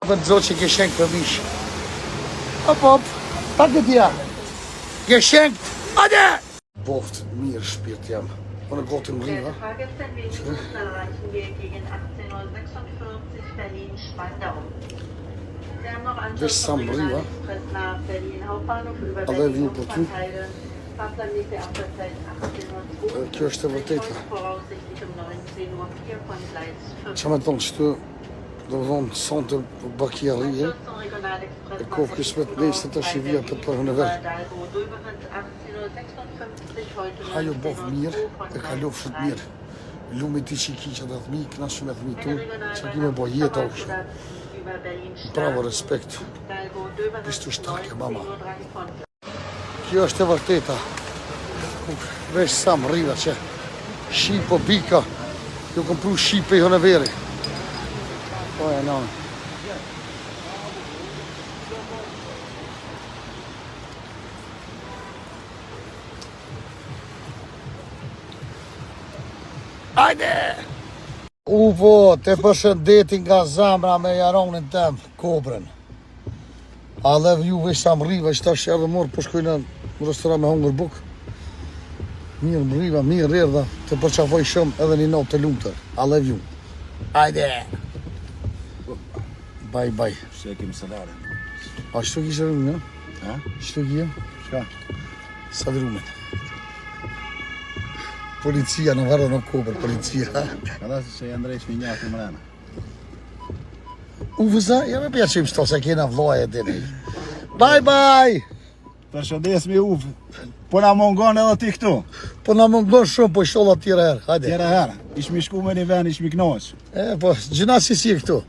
Për të zotë që geschenkt për mish. Hop, hop, danke dir. Geschenkt, ade! Boft mirë shpirt jam. Unë gati më rriva. Veç sa më rriva. Edhe vju për ty. Kjo është e vërteta. Që me thonë që të Do të thonë, sonte bakia rrije, e kohë kismet nesër të shivia për për në verë. Hajo bof mirë, e kalofshit mirë. Lumi ti që i ki që të thmi, knaqë me thmi tu, që ki me bo jetë o kështu. Bravo, respekt. Bist du starke, mama. Kjo është e vërteta. Veç sa më rriva që shi po bika. Ju kom pru shi pe Hannoveri. Po e nanë. Ajde! Uvo, të përshëndeti nga zemra me jaronin tem, kobrën. I love you veç sa më rriva që tash edhe morë po shkoj në restoran me hongër buk. Mirë më rriva, mirë erdha, të përqafoj shumë edhe një natë të lumtur. I love you. Ajde! Bye bye. Se e kemë salarin. A qëtu kishe rrugën, ha? Ha? Qëtu kije? Çka? Sa virumin. Policia në vërë në kobër, policia. Ka dhe se janë drejsh me njahë të mrena. U vëza, ja me pjaçim shto se kena vllaje e dini. Bye bye. Përshëndes mi uf. Po na mungon edhe ti këtu. Po na mungon shumë, po inshallah tjera herë. Hajde. Tjera herë. Ish mi shku me një vend, ish mi kënaq. E, po, gjina si si këtu.